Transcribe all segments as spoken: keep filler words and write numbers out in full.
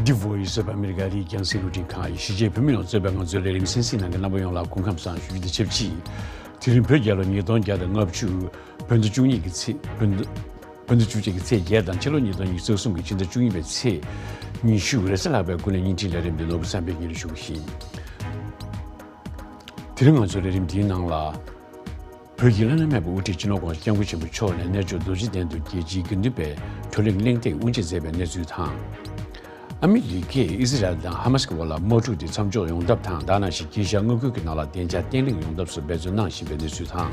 The Voice of America རིགས་རྒྱང་སྲིང་རླུང་འཕྲིན་ཁང་ཡིན། གཞིས་བྱེས་བོད་མི་ཡོངས་གཙོས་པའི་ང་ཚོའི་ལས་རིམ་གསན་གཟིགས་གནང་མཁན་རྣམ་པ་ཡོངས་ལ་སྐུ་ཁམས་བཟང་ཞུ་རྒྱུ་དང་ཆབས་ཅིག་དེ་རིང་བོད་རྒྱལ་ལོ་ཉིས་སྟོང་བརྒྱ་དང་ལྔ་བཅུ་བོད་ཟླ་བཅུ་གཉིས་ཀྱི་ཚེས་བོད་ཟླ་བོད་ཟླ་བཅུ་གཅིག་གི་ཚེས་བརྒྱད་དང་ཕྱི་ལོ་ཉིས་སྟོང་ཉི་ཤུ་རྩ་གསུམ་གྱི་ཕྱི་ཟླ་བཅུ་གཉིས་པའི་ཚེས་ཉི་ཤུ་རེས་གཟའ་ལྷག་པའི་སྐུ་ལས་བརྙན་འཕྲིན་ལས་རིམ་འདི་ནོར་བུ་བསམ་འཕེལ་གཉིས་ལ་ཞུ་གི་ཡིན། དེ་རིང་ང་ཚོའི་ལས་རིམ་འདིའི་ནང་ལ། བོད་ཀྱི་བླ་ན་མེད་པའི་དབུ་ཁྲིད་སྤྱི་ནོར་༧གོང་ས་༧སྐྱབས་མགོན་ཆེན་པོ་མཆོག་ནས་གནས་མཆོག་རྡོ་རྗེ་གདན་དུ་རྒྱལ་སྤྱིའི་དགེ་འདུན་པའི་བགྲོ་གླེང་གླེང་སྟེགས་དབུ་འབྱེད་མཛད་པའི་གནས་ཚུལ་དང་། ཨ་མི་རི་ཀས་ཨི་སི་རལ་དང་ཧ་མ་སི་ཀྱི་དབར་ལ་དམག་འཁྲུག་དེ་མཚམས་འཇོག་ཡོང་ཐབས་དང་། དེ་ནང་བཞིན་རྒྱལ་ཤར་མངའ་ཁུལ་གྱི་ནང་ལ་བདེ་འཇགས་བརྟན་ལྷིང་ཡོང་ཐབས་སུ་འབད་བརྩོན་གནང་བཞིན་པའི་གནས་ཚུལ་དང་།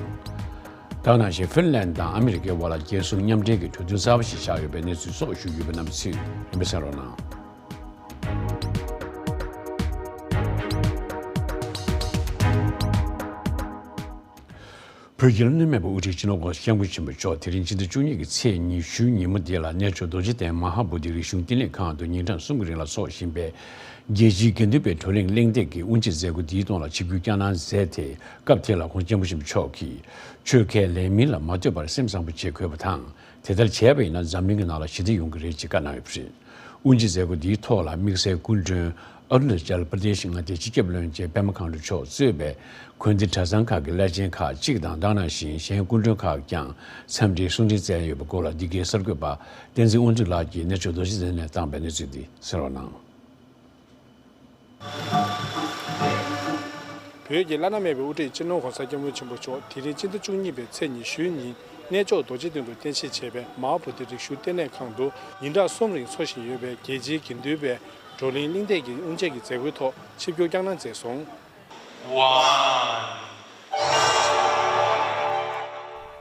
དེ་ནང་བཞིན་ཧྥིན་ལན་དང་ཨ་མི་རི་ཀའི་དབར་ལ་རྒྱལ་སྲུང་མཉམ་འབྲེལ་གྱི་གྲོས་མཐུན་གསར་པ་ཞིག་བཞག་ཡོད་པའི་གནས་ཚུལ་སོགས་ཞུ་རྒྱུ་ཡོད་པ་རྣམས་ཚུད་རིམ་པས་གསན་རོགས་གནང་། བོད་ཀྱི་བླ་ན་མེད་པའི་དབུ་ཁྲིད་སྤྱི་ནོར་༧གོང་ས་༧སྐྱབས་མགོན་ཆེན་པོ་མཆོག་དེ་རིང་ཕྱི་ཟླ་བཅུ་གཉིས་ཀྱི་ཚེས་ཉི་ཤུའི་ཉིན་མོ་འདི་ལ་གནས་མཆོག་རྡོ་རྗེ་གདན་མ་ཧཱ་བོ་དྷི་རིག་གཞུང་བསྟི་གནས་ཁང་དུ་ཉིན་གྲངས་གསུམ་གྱི་རིང་ལ་འཚོགས་བཞིན་པའི་རྒྱལ་སྤྱིའི་དགེ་འདུན་པའི་བགྲོ་གླེང་གླེང་སྟེགས་ཀྱི་དབུ་འབྱེད་མཛད་སྒོ་འདིའི་ཐོག་ལ་ཆིབས་བསྒྱུར་བསྐྱངས་གནང་མཛད་དེ། སྐབས་དེ་ལ་༧གོང་ས་༧སྐྱབས་མགོན་ཆེན་པོ་མཆོག་གིས་ཆོས་ཁས་ལེན་མིན་ལ་མ་ལྟོས་པར་སེམས་བཟང་པོ་བྱེད་དགོས་པ་དང་། དེ་ལྟར་བྱས་པ་ཡིན་ན་འཛམ་གླིང་གི་ནང་ལ་ཞི་བདེ་ཡོང་གི་རེད་ཅེས་བཀའ་གནང་ཡོད་པ་རེད། དབུ་འབྱེད་མཛད་སྒོ་འདིའི་ཐོག་ལ་དམིགས་བསལ་སྐུ་མགྲོན་ཨ་རུ་ན་ཅལ་པར་དེ་ཤི་མངའ་སྡེའི་སྤྱི་ཁྱབ་བློན་ཆེན་པད་མ་མཁའ་འགྲོ་མཆོག་གཙོས་པའི་དགོན་སྡེ་གྲྭ་ཚང་ཁག་གི་བླ་ཆེན་ཁག་ཅིག་དང་། དེ་ནང་བཞིན་གཞན་སྐུ་མགྲོན་ཁག་ཀྱང་འཚམས་འདྲིའི་གསུང་འཕྲིན་བསྩལ་ཡོད་པའི་སྐོར་ལ་འདི་གའི་གསར་འགོད་པ་བསྟན་འཛིན་དབང་འདུས་ལགས་ཀྱིས་གནས་མཆོག་རྡོ་རྗེ་གདན་ནས་བཏང་པའི་གནས་ཚུལ་འདི་གསན་རོགས་གནང་། བོད་ཀྱི་བླ་ན་མེད་པའི་དབུ་ཁྲིད་སྤྱི་ནོར་༧གོང་ས་༧སྐྱབས་མགོན་ཆེན་པོ་མཆོག་དེ་རིང་ཕྱི་ཟླ་བཅུ་གཉིས་པའི་ཚེས་ཉི་ཤུའི་ཉིན་གནས་མཆོག་རྡོ་རྗེ་གདན་དུ་རྟེན་གཞི་བྱས་པའི་མ་ཧཱ་བོ་དྷི་རིག་གཞུང་བསྟི་གནས་ཁང་དུ་ཉིན་གྲངས་གསུམ་རིང་འཚོགས་བཞིན་ཡོད་པའི་རྒྱལ་སྤྱིའི་དགེ་འདུན་པའི་བགྲོ་གླེང་གླེང་སྟེགས་ཀྱི་དབུ་འབྱེད་ཀྱི་མཛད་སྒོའི་ཐོག་ཆིབས་བསྒྱུར་བསྐྱངས་གནང་མཛད་སོང་།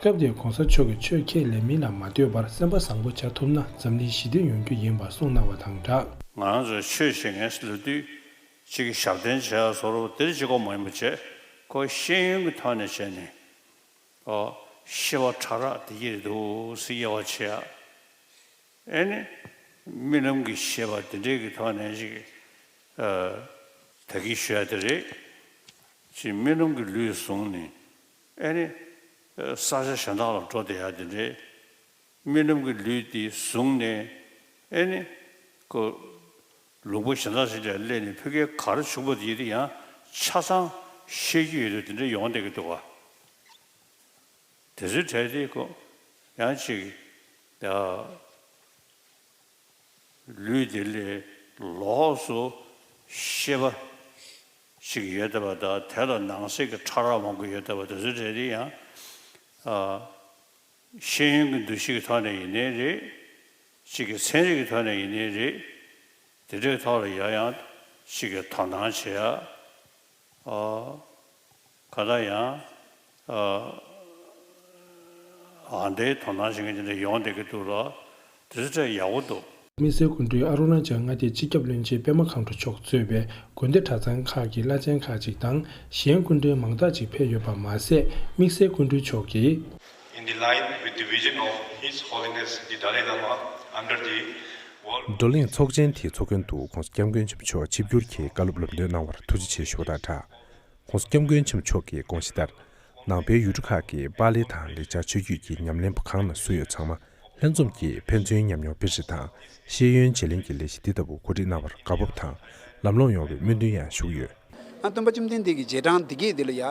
སྐབས་དེར་གོང་ས་མཆོག་གིས་ཆོས་ཁས་ལེན་མིན་ལ་མ་ལྟོས་པར་སེམས་པ་བཟང་པོ་བྱ་ཐུབ་ན་འཛམ་གླིང་ཞི་བདེ་ཡོང་རྒྱུ་ཡིན་པ་གསུངས་གནང་བ་དང་སྦྲགས། ང་རང་ཚོ་ཆོས་བྱེད་མཁན་ལབ་དུས་གཅིག་གི་ཞབས་བརྟན་བྱས་བཟོ་འདྲ་དེར་གཅིག་པོ་མ་ཡིན་པ་བྱས། ཁོ་ཤེས་ཡོན་གྱི་ཐོག་ནས་བྱས་ནས། ཨོ། ཤེས་པ་ཕྲ་རགས་དེ་གྱིས་འདུག་སེ་དབྱེ་བ་ཕྱེ་ཡ། ཨེ་ནི། རྨི་ལམ་གྱི་ཤེས་པ་དེ་འདྲས་ཀྱི་ཐོག་ནས་ཅིག་ཨ། ད་གིན་ཞུ་ཡ་དེ་རེད། ཅིག་རྨི་ལམ་གྱི་ལུས་བཟུང་ནས། ཨེ་ནི། ས་ཆ་གཞན་དག་ལ་འགྲོ་བསྡད་ཡ་དེ་འདྲས། རྨི་ལམ་གྱི་ལུས་དེ་བཟུང་ནས། ཨེ་ནི། ཁོ། ལུང་པ་གཞན་དག་ཞིག་ལ་སླེབས་ནས་ཕ་གིར་ག་རེ་བྱུང་བ་དེ་ཡིན་དུས་ཡང་ཆ་ཚང་ཤེས་ཀྱི་ཡོད་དུས་དེ་འདྲ་ཡོང་བསྡད་ཀྱི་འདུག་ག། དེ་ཚོའི་གྲས་དེ་ཁོ་ཡང་ཅིག་ཡ། ལུས་དེ་ལས་ལོགས་སུ་ཤེས་པ་ཞིག་ཡོད་བསྡད་པ་དང་། དེ་ལ་ནང་གསེས་ཀྱི་ཕྲ་རགས་མང་པོ་ཡོད་བསྡད་པ་དེ་ཚོའི་གྲས་དེ་ཡང་། ཨ། ཤེས་ཡོན་གྱི་འདུ་ཤེས་ཀྱི་ཐོག་ནས་ཡིན་ནའི་རེད། གཅིག་གི་ཚན་རིག་གི་ཐོག་ནས་ཡིན་ནའི་རེད། དེ་འདྲའི་ཐོག་ལ་ཡང་ཡང་གཅིག་གི་དོ་སྣང་བྱེད་ཡ། ཨ། ག་ད་ཡང་། ཨ། ཨ་འདྲའི་དོ་སྣང་བྱེད་མཁན་དེ་འདྲ་ཡོང་བསྡད་ཀྱི་འདུག་ལ། དེ་ཚོ་ཡག་པོ་འདུག། དམིགས་བསལ་སྐུ་མགྲོན་ཨ་རུ་ན་ཅལ་མངའ་སྡེའི་སྤྱི་ཁྱབ་བློན་ཆེན་པད་མ་མཁའ་འགྲོ་མཆོག་གཙོས་པའི་དགོན་སྡེ་གྲྭ་ཚང་ཁག་གི་བླ་ཆེན་ཁག་ཅིག་དང་། གཞན་སྐུ་མགྲོན་མང་དག་ཅིག་ཕེབས་ཡོད་པ་མ་ཟད། དམིགས་བསལ་སྐུ་མགྲོན་མཆོག་གིས། In the line with the vision of His Holiness the Dalai Lama under the World བགྲོ་གླེང་ཚོགས་ཆེན་དེའི་ཚོགས་མགོན་དུ་༧གོང་ས་༧སྐྱབས་མགོན་ཆེན་པོ་མཆོག་ཆིབས་བསྒྱུར་གྱིས་བཀའ་སློབ་ལམ་སྟོན་གནང་བར་ཐུགས་རྗེ་ཆེ་ཞུ་བ་དང་སྦྲགས། ༸གོང་ས་༸སྐྱབས་མགོན་ཆེན་པོ་མཆོག་གིས་དགོངས་གཞི་ལྟར། ནང་པའི་ཡུལ་གྲུ་ཁག་གི་པཱ་ལི་དང་ལེགས་སྦྱར་ཆོས་བརྒྱུད་ཀྱི་ཉམས་ལེན་པ་གང་ན་སུ་ཡོད་ཚང་མ་ལྷན་འཛོམས་ཀྱིས་ཕན་ཚུན་ཉམས་མྱོང་སྤེལ་རེས་དང་ཤེས་ཡོན་བརྗེ་ལེན་གྱི་ལས་གཞི་འདི་ལྟ་བུ་གོ་སྒྲིག་གནང་བར་དགའ་སྤོབས་དང་ལམ་ལྷོང་ཡོང་བའི་སྨོན་འདུན་ཡང་ཞུ་གི་ཡོད། ཨ། སྟོན་པ་བཅོམ་ལྡན་འདས་ཀྱི་རྗེས་འབྲང་འདི་གས་འདི་ལ་ཡ་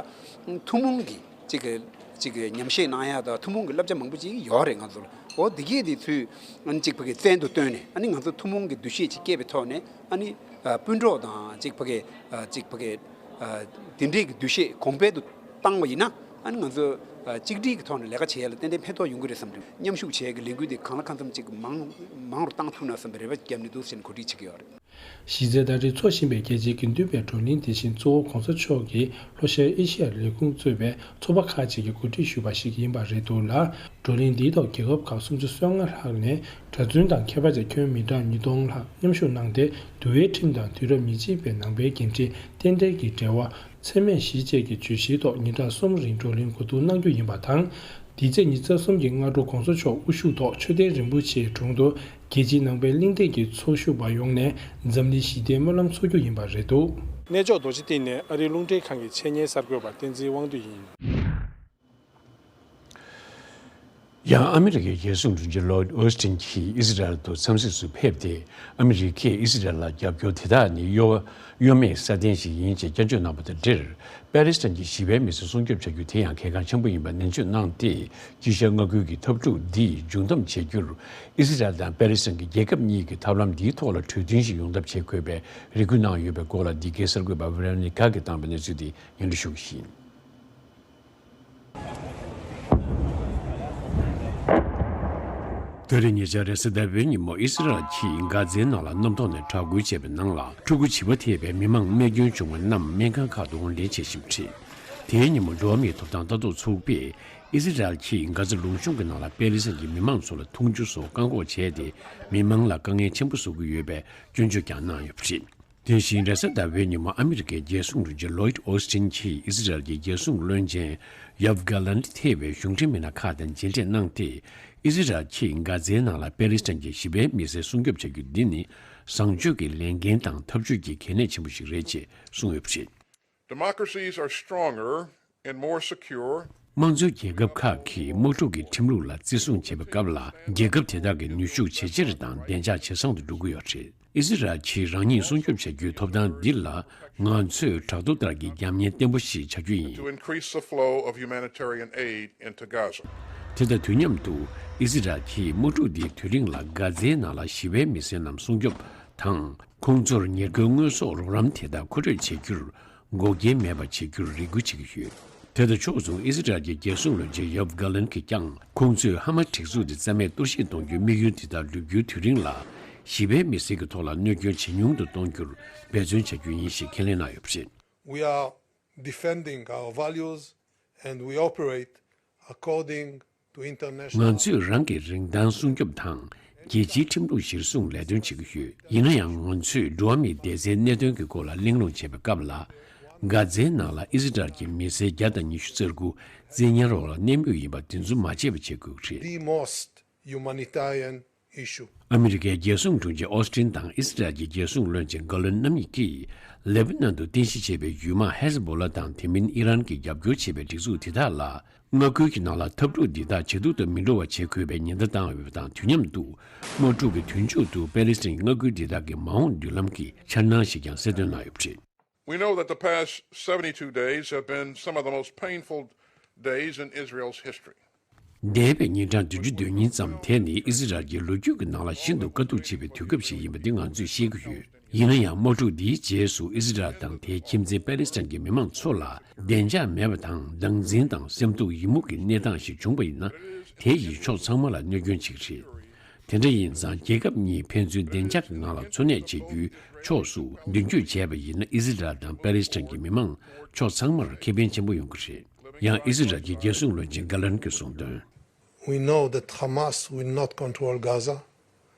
ཐུན་མོང་གི་ཅིག་གི་ཅིག་གི་ཉམས་བཞེས་གནང་ཡ་དང་ཐུན་མོང་གི་བསླབ་བྱ་མང་པོ་ཅིག་ཡོད་རེད་ང་ཚོ་ལ། འོ་འདི་གས་འདི་ཚུར་ཨ་ནི་ཅིག་ཕ་གི་བཙན་དུ་བཏོན་ནས། ཨ་ནི་ང་ཚོ་ཐུན་མོང་གི་འདུ་ཤེས་ཅིག་སྐྱེས་པའི་ཐོག་ནས། ཨ་ནི་ཨ་སྤུན་གྲོགས་དང་ཅིག་ཕ་གི་ཨ་ཅིག་ཕ་གི་ཨ་དེ་འདྲའི་གི་འདུ་ཤེས་གོང་འཕེལ་དུ་བཏང་བ་ཡིན་ན། ཨ་ནི་ང་ཚོ་ཨ་གཅིག་སྒྲིལ་གྱི་ཐོག་ནས་ལས་ཀ་བྱེད་ཡ་ལ་ཏན་ཏན་ཕན་ཐོགས་ཡོང་གི་རེད་བསམ་རེད། མཉམ་ཞུགས་བྱེད་ཡ་གི་ལས་འགུལ་འདི་གང་ལ་གང་འཚམ་ཅིག་མང་མང་རུ་བཏང་ཐུབ་ན་བསམ་པའི་རེ་བ་བརྒྱབ་ནས་འདུག་ཟེར་ནས་གོ་སྒྲིག་བྱེད་ཀྱི་ཡོད་རེད། གཞི་རྩའི་ཟླ་སྒྲིལ་འཚོགས་བཞིན་པའི་རྒྱལ་སྤྱིའི་དགེ་འདུན་པའི་བགྲོ་གླེང་འདི་བཞིན་གཙོ་བོ་༸གོང་ས་མཆོག་གིས་ལྷོ་ཤར་ཨེ་ཤི་ཡའི་ལས་ཁུངས་གཙོས་པའི་ཚོགས་པ་ཁག་ཅིག་གིས་གོ་སྒྲིག་ཞུས་པ་ཞིག་ཡིན་པ་རེད་འདུག་ལ། བགྲོ་གླེང་འདིའི་ཐོག་རྒྱལ་ཁབ་ཁག་སུམ་ཅུ་སོ་ལྔ་ལྷག་ནས་གྲྭ་བཙུན་དང་མཁས་པ་བཅས་ཁྱོན་མི་གྲངས་ཉིས་སྟོང་ལྷག་མཉམ་ཞུགས་གནང་སྟེ། འདུལ་བའི་ཁྲིམས་དང་དུས་རབས་ཉེར་གཅིག་པའི་ནང་པའི་འགན་འཁྲི་རྟེན་འབྲེལ་གྱི་འབྲེལ་བ། འཚེ་མེད་ཞི་བྱེད་ཀྱི་བརྗོད་གཞིའི་ཐོག་ཉིན་གྲངས་གསུམ་རིང་བགྲོ་གླེང་གོ་བསྡུར་གནང་རྒྱུ་ཡིན་པ་དང་། འདི་ཚེས་ཉི་ཤུ་རྩ་གསུམ་གྱི་སྔ་དྲོ་༸གོང་ས་མཆོག་དབུ་བཞུགས་ཐོག་མཆོད་རྟེན་རིན་པོ་ཆེའི་དྲུང་དུ་རྒྱལ་སྤྱིའི་ནང་པའི་གླེང་སྟེགས་ཀྱི་ཚོགས་ཞུགས་པ་ཡོངས་ནས་འཛམ་གླིང་ཞི་བདེའི་སྨོན་ལམ་འཚོགས་རྒྱུ་ཡིན་པ་རེད་འདུག། གནས་མཆོག་རྡོ་རྗེ་གདན་ནས་ཨ་རིའི་རླུང་འཕྲིན་ཁང་གི་ཆེད་གཉེར་གསར་འགོད་པ་བསྟན་འཛིན་དབང་འདུས་ཡིན། ཡང་ཨ་མི་རི་ཀའི་རྒྱལ་སྲུང་དྲུང་ཆེ་ལོའིད་ཨོ་སི་ཊིན་གྱིས་ཨི་སི་རལ་དུ་འཚམས་གཟིགས་སུ་ཕེབས་ཏེ། ཨ་མི་རི་ཀས་ཨི་སི་རལ་ལ་རྒྱབ་སྐྱོར་དེ་དག་ནི་གཡོ་གཡོ་མེད་སྲ་བརྟན་ཞིག་ཡིན་ཅེས་སྐྱོན་བརྗོད་གནང་བ་དང་འབྲེལ། པེ་ལི་སི་ཐན་གྱི་ཞི་བའི་མི་སེར་སྲུང་སྐྱོབ་བྱ་རྒྱུ་དེ་ཡང་གལ་འགངས་ཆེན་པོ་ཡིན་པ་ནན་བརྗོད་གནང་སྟེ། དཀྱིལ་ཤར་མངའ་ཁུལ་གྱི་འཐབ་འཁྲུག་འདི་མཇུག་བསྡོམས་བྱེད་རྒྱུར། ཨི་སི་རལ་དང་པེ་ལི་སི་ཐན་གྱི་རྒྱལ་ཁབ་གཉིས་ཀྱི་ཐབས་ལམ་འདིའི་ཐོག་ལ་གྲོས་མཐུན་ཞིག་ཡོང་ཐབས་བྱེད་དགོས་པའི་རེ་སྐུལ་གནང་ཡོད་པའི་སྐོར་ལ། འདི་གའི་གསར་འགོད་པ་ཝེ་རོ་ནི་ཀ་གིས་བཏང་བའི་གནས་ཚུལ་དེ་སྙན་སྒྲོན་ཞུ་གི་ཡིན། ད་རེས་ཉེ་ཆར་རེས་གཟའ་ཟླ་བའི་ཉིན་མོ་ཨི་སི་རལ་གྱིས་གྷ་ཛའི་ནང་ལ་གནམ་ཐོག་ནས་དྲག་རྒོལ་བྱས་པའི་ནང་ལ། ཕྲུ་གུ་བྱིས་པ་ཐེ་བའི་མི་མང་རྨས་སྐྱོན་བྱུང་བ་རྣམས་སྨན་ཁང་ཁག་ཏུ་དབོར་འདྲེན་བྱེད་བཞིན་པ་རེད། དེའི་ཉིན་མོ་འགྲོ་བ་མིའི་ཐོབ་ཐང་ལྟ་རྟོག་ཚོགས་པས་ཨི་སི་རལ་གྱིས་གྷ་ཛ་ལུང་གཤོང་གི་ནང་ལ་པེ་ལི་སི་ཐན་གྱི་མི་མང་ཚོ་ལ་འཐུང་ཆུ་སོགས་བཀག་འགོག་བྱས་ཏེ། མི་མང་ལ་དཀའ་ངལ་ཆེན་པོ་བཟོ་གི་ཡོད་པའི་སྐྱོན་བརྗོད་ཀྱང་གནང་ཡོད་པ་རེད། དེ་བཞིན་རེས་གཟའ་ཟླ་བའི་ཉིན་མོ་ཨ་མི་རི་ཀའི་རྒྱལ་སྲུང་དྲུང་ཆེ་ལོའིད་ཨོ་སི་ཊིན་གྱིས་ཨི་སི་རལ་གྱི་རྒྱལ་སྲུང་བློན་ཆེན་ཡོབ་གྷ་ལན་ཐེ་བའི་གཞུང་འབྲེལ་མི་སྣ་ཁག་དང་མཇལ་འཕྲད་གནང་སྟེ། ཨི་སི་རལ་གྱིས་གྷ་ཛའི་ནང་ལ་པེ་ལི་སི་ཐན་གྱི་ཞི་བའི་མི་སེར་སྲུང་སྐྱོབ་བྱ་རྒྱུ་འདི་ནི་བཟང་སྤྱོད་ཀྱི་ལས་འགན་དང་འཐབ་ཇུས་ཀྱི་གལ་གནད་ཆེན་པོ་ཞིག་རེད་ཅེས་གསུངས་ཡོད་པ་རེད། Democracies are stronger and more secure དམངས་གཙོའི་རྒྱལ་ཁབ་ཁག་གིས་དམག་འཁྲུག་གི་ཁྲིམས་ལུགས་ལ་བརྩི་སྲུང་བྱེད་པའི་སྐབས་ལ། རྒྱལ་ཁབ་དེ་དག་གི་ནུས་ཤུགས་ཇེ་ཆེར་དང་བདེ་འཇགས་ཇེ་བཟང་དུ་འགྲོ་གི་ཡོད་རེད། ཨི་སི་རལ་གྱིས་རང་ཉིད་སྲུང་སྐྱོབ་བྱ་རྒྱུའི་ཐོབ་ཐང་འདི་ལ། ང་ཚོས་བྲག་རྡོ་ལྟར་གྱི་རྒྱབ་གཉེར་བརྟན་པོ་ཞིག་བྱ་རྒྱུ་ཡིན། To increase the flow of humanitarian aid into Gaza. དེ་དང་དུས་མཉམ་དུ། ཨི་སི་རལ་གྱིས་དམག་འཁྲུག་འདིའི་དུས་རིང་ལ་གྷ་ཛའི་ནང་ལ་ཞི་བའི་མི་སེར་རྣམས་སྲུང་སྐྱོབ་དང་། ཁོང་ཚོར་ཉེར་མཁོའི་དངོས་ཟོག་རོགས་རམ་དེ་དག་མཁོ་སྤྲོད་བྱེད་རྒྱུར་འགོག་རྐྱེན་མེད་པ་བྱེད་རྒྱུར་རེ་སྐུལ་བྱེད་ཀྱི་ཡོད། དེ་དང་ཕྱོགས་མཚུངས། ཨི་སི་རལ་གྱི་རྒྱལ་སྲུང་བློན་ཆེན་ཡོབ་གྷ་ལན་གྱིས་ཀྱང་། ཁོང་ཚོས་ཧ་མ་སྒྲིག་འཛུགས་དེ་རྩ་མེད་གཏོར་བཤིག་གཏོང་རྒྱུའི་དམིགས་ཡུལ་དེ་དག་བསྒྲུབ་རྒྱུའི་དུས་རིང་ལ། ཞི་བའི་མི་སེར་གྱི་ཐོག་ལ་གནོད་སྐྱོན་ཇེ་ཉུང་དུ་གཏོང་རྒྱུར་འབད་བརྩོན་བྱ་རྒྱུ་ཡིན་ཞེས་ཁས་ལེན་གནང་ཡོད་པ་རེད། We are defending our values and we operate according to international ང་ཚོས་རང་གི་རིན་ཐང་སྲུང་སྐྱོབ་དང་། རྒྱལ་སྤྱིའི་ཁྲིམས་ལུགས་གཞིར་བཟུང་ལས་དོན་བྱེད་ཀྱི་ཡོད། ཡིན་ན་ཡང་། ང་ཚོས་འགྲོ་བ་མིའི་བདེ་རྩའི་གནད་དོན་གྱི་སྐོར་ལ་གླེང་སློང་བྱེད་པའི་སྐབས་ལ། གྷ་ཛའི་ནང་ལ་ཨི་སི་རལ་གྱི་མི་སེར་བརྒྱ་དང་ཉི་ཤུ་རྩ་དགུ་བཙན་ཉར་འོག་ལ་གནས་མུས་ཡིན་པ་དེ་ཚོ་མ་བརྗེད་པ་བྱེད་དགོས་ཀྱི་རེད། The most humanitarian issue. ཨ་མི་རི་ཀའི་རྒྱལ་སྲུང་དྲུང་ཆེ་ཨོ་སི་ཊིན་དང་ཨི་སི་རལ་གྱི་རྒྱལ་སྲུང་བློན་ཆེན་གྷ་ལན་རྣམ་གཉིས་ཀྱིས། ལེ་པ་ནན་དུ་རྟེན་གཞི་བྱས་པའི་ཡུལ་དམག་ཧེ་ཛ་བྷོ་ལ་དང་། དེ་མིན་ཨི་རན་གྱིས་རྒྱབ་སྐྱོར་བྱེད་པའི་སྒྲིག་འཛུགས་དེ་དག་ལ། མངའ་ཁུལ་གྱི་ནང་ལ་འཐབ་འཁྲུག་འདི་དག་ཇེ་སྡུག་ཏུ་མི་འགྲོ་བ་བྱེད་དགོས་པའི་ཉེན་བརྡ་བཏང་ཡོད་པ་དང་། དུས་མཉམ་དུ། དམག་འཁྲུག་གི་དུས་མཇུག་ཏུ་པེ་ལི་སི་ཐན་གྱི་མངའ་ཁུལ་འདི་དག་གི་མ་འོངས་མདུན་ལམ་གྱི་འཆར་སྣང་ཞིག་ཀྱང་གསལ་སྟོན་གནང་ཡོད་པ་རེད། We know that the past seventy-two days have been some of the most painful days in Israel's history. འདས་པའི་ཉིན་གྲངས་བདུན་ཅུ་དོན་གཉིས་ཙམ་དེ་ནི་ཨི་སི་རལ་གྱི་ལོ་རྒྱུས་ཀྱི་ནང་ལ་ཤིན་ཏུ་དཀའ་སྡུག་ཆེ་བའི་དུས་སྐབས་ཤིག་ཡིན་པ་འདི་ང་ཚོས་ཤེས་ཀྱི་ཡོད། ཡིན་ན་ཡང་། དམག་འཁྲུག་འདིའི་རྗེས་སུ་ཨི་སི་རལ་དང་དེའི་ཁྱིམ་མཚེས་པེ་ལི་སི་ཐན་གྱི་མི་མང་ཚོ་ལ་བདེ་འཇགས་མེད་པ་དང་། བདག་འཛིན་དང་སེམས་སྡུག་ཡི་མུག་གི་གནས་སྟངས་ཤིག་བྱུང་བ་ཡིན་ན། དེ་ཡིས་ཕྱོགས་ཚང་མ་ལ་གནོད་སྐྱོན་བྱེད་ཀྱི་རེད། དེ་འདྲ་ཡིན་ཙང་། རྒྱལ་ཁབ་གཉིས་ཕན་ཚུན་བདེ་འཇགས་ཀྱི་ངང་ལ་འཚོ་གནས་བྱེད་རྒྱུའི་ཕྱོགས་སུ་མདུན་སྐྱོད་བྱས་པ་ཡིན་ན། ཨི་སི་རལ་དང་པེ་ལི་སི་ཐན་གྱི་མི་མང་ཕྱོགས་ཚང་མར་ཁེ་ཕན་ཆེན་པོ་ཡོང་གི་རེད། ཡང་ཨི་སི་རལ་གྱི་རྒྱལ་སྲུང་བློན་ཆེན་གྷ་ལན་གྱིས་གསུངས་དོན། We know that Hamas will not control Gaza.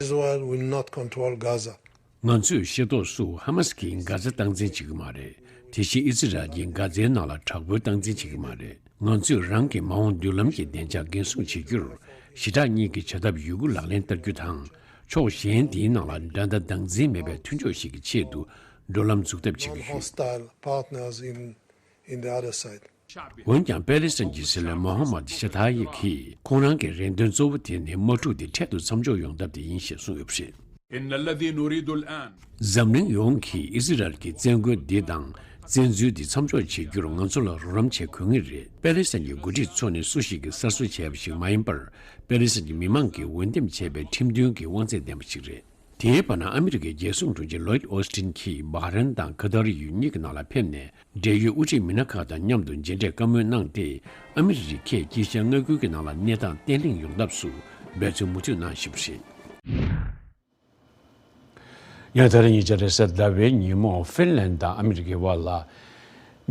Israel will not control Gaza. ང་ཚོས་ཤེས་རྟོགས་སུ། ཧ་མ་སི་གིས་གྷ་ཛ་སྟངས་འཛིན་བྱེད་ཀྱི་མ་རེད། དེ་བཞིན་ཨི་སི་རལ་གྱིས་གྷ་ཛའི་ནང་ལ་དྲག་པོའི་སྟངས་འཛིན་བྱེད་ཀྱི་མ་རེད། ང་ཚོས་རང་གི་མ་འོངས་མདུན་ལམ་གྱི་བདེ་འཇགས་འགན་སྲུང་བྱེད་རྒྱུར། ཞི་དྲག་གཉིས་ཀྱི་བྱ་ཐབས་ཡོད་རྒུ་ལག་ལེན་བསྟར་རྒྱུ་དང་། ཕྱོགས་གཞན་དེའི་ནང་ལ་འགྲན་ཟླ་བདག་འཛིན་མེད་པའི་མཐུན་ཕྱོགས་ཤིག་གི་ཆེད་དུ་འགྲོ་ལམ་འཛུགས་ཐབས་བྱེད་ཀྱི་ཡོད། Hostile partners in, in the other side. འོན་ཀྱང་། པེ་ལི་སི་ཐན་གྱི་སྲིད་བློན་མོ་ཧམ་མད་ཤ་ཐ་ཡེ་གིས། ཁོང་རང་གི་རེ་འདུན་གཙོ་བོ་དེ་ནི་དམག་འཁྲུག་དེ་འཕྲལ་དུ་མཚམས་འཇོག་ཡོང་ཐབས་དེ་ཡིན་ཞེས་གསུངས་ཡོད་པ་རེད། إن الذي نريده الآن. འཛམ་གླིང་ཡོངས་ཀྱིས་ཨི་སི་རལ་གྱི་བཙན་རྒོལ་འདི་དང་བཙན་འཛུལ་འདི་མཚམས་འཇོག་བྱེད་རྒྱུར་ང་ཚོ་ལ་རོགས་རམ་བྱེད་དགོས་ངེས་རེད། པེ་ལི་སི་ཐན་གྱི་འགོ་ཁྲིད་ཚོ་ནི་སུ་ཞིག་གིས་གསར་བཟོ་བྱས་པ་ཞིག་མ་ཡིན་པར། པེ་ལི་སི་ཐན་གྱི་མི་མང་གིས་འོས་འདེམས་བྱས་པའི་ཁྲིམས་མཐུན་གྱི་དབང་ཚད་ལྡན་པ་ཞིག་རེད། དེའི་བར་ན། ཨ་མི་རི་ཀའི་རྒྱལ་སྲུང་དྲུང་ཆེ་ལོའིད་ཨོ་སི་ཊིན་གྱིས་བྷ་རེན་དང་ཁ་ཐར་ཡུལ་གཉིས་ཀྱི་ནང་ལ་ཕེབས་ནས། འབྲེལ་ཡོད་དབུ་ཁྲིད་མི་སྣ་ཁག་དང་མཉམ་དུ་མཇལ་འཕྲད་བཀའ་མོལ་གནང་སྟེ། ཨ་མི་རི་ཀས་དཀྱིལ་ཤར་མངའ་ཁུལ་གྱི་ནང་ལ་གནས་སྟངས་བརྟན་ལྷིང་ཡོང་ཐབས་སུ་འབད་བརྩོན་མུ་མཐུད་གནང་བཞིན་པ་རེད། ཡང་། ད་རེས་ཉེ་ཆར་རེས་གཟའ་ཟླ་བའི་ཉིན་མོ་ཧྥིན་ལན་དང་ཨ་མི་རི་ཀའི་དབར་ལ།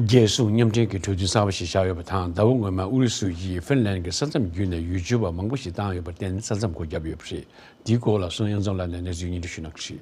རྒྱལ་སྲུང་མཉམ་འབྲེལ་གྱི་གྲོས་མཐུན་གསར་པ་ཞིག་བཞག་ཡོད་པ་དང་། ཟླ་བ་སྔོན་མ་ཨུ་རུ་སུ་ཡིས་ཧྥིན་ལན་གྱི་ས་མཚམས་བརྒྱུད་ནས་ཡུལ་ཆོས་པ་མང་པོ་ཞིག་བཏང་ཡོད་པར་བརྟེན། ས་མཚམས་སྒོ་བརྒྱབ་ཡོད་པ་རེད། འདིའི་སྐོར་ལ་སུན་དབྱངས་འཛོམས་ལགས་ནས་གནས་ཚུལ་སྙན་སྒྲོན་ཞུ་གནང་གི་